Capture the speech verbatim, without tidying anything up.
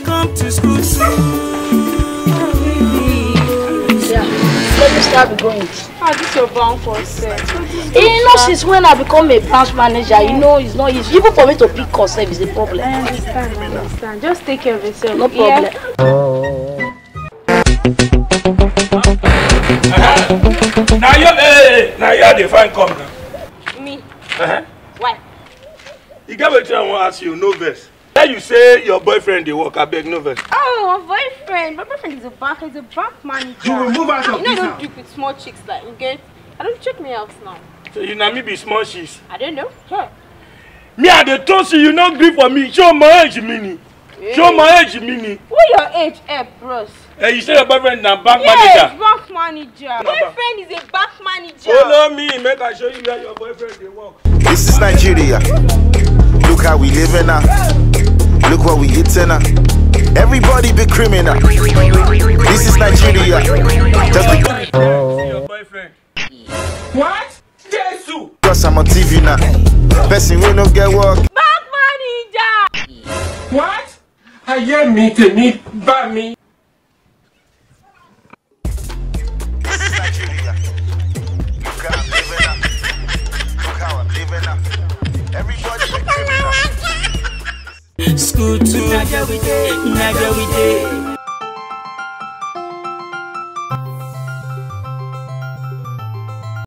Come to school soon. Yeah. Let me start be going. Ah, this your bank for sef. You know, since when I become a branch manager, you know, it's not easy. Even for me to pick call sef is a problem. I understand, I understand. Just take care of yourself. No Yeah? Problem. Now you, hey, now you dey find come now. Me. Uh-huh. Why? You get wetin I wan ask you, no vex. Tell you say your boyfriend dey work, abeg no vex. Oh, my boyfriend. My boyfriend is a bank. He's a bank manager. You will move out of You know, this I house. Don't drink with small chicks like you get. I don't check me out now. So you na me be small cheese. I don't know. Yeah. Me I dey toast you, you no gree for me. Show my age mini. Show my age mini. Who your age, eh, bros? Eh, you say your boyfriend na bank Yes, manager. Bank manager. Na bank. Boyfriend is a bank manager. Follow me, make I show you where your boyfriend dey work. This is Nigeria. Look how we living now. Look what we eating now. Everybody be criminal. This is Nigeria. Just See your boyfriend. What? Jesus. because I'm on T V now. Person we no get work. Bank manager. What? Ayé mi tèmi bá mi. This is Nigeria. Look how I'm living now. Look how I'm living now. Everybody be criminal. School to. Na there we dey, na there we dey.